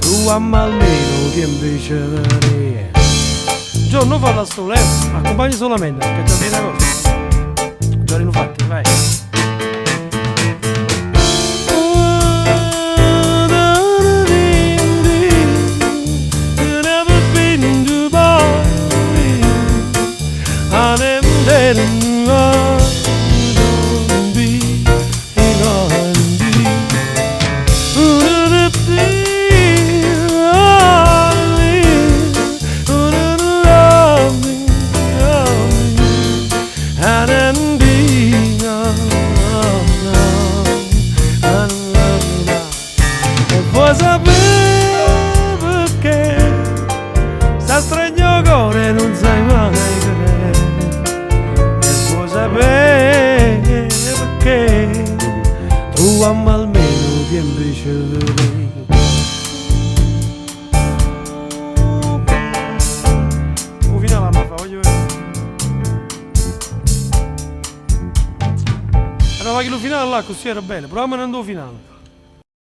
Truvamm almeno 'o tiempo 'e ce verè. Giò, nun fa da solo, eh? Accompagna solamente, che ti dire una cosa. Già l'hanno fatto, vai. E vuò sapè pecchè S'astregne 'o core e nun sai mai che E vuò sapè pecchè Truvamm almeno 'o tiempo 'e ce verè. 'O finale amma fa, voglio vedè. Allora va chillu finale là accussì era bello, provamm 'nante 'o finale.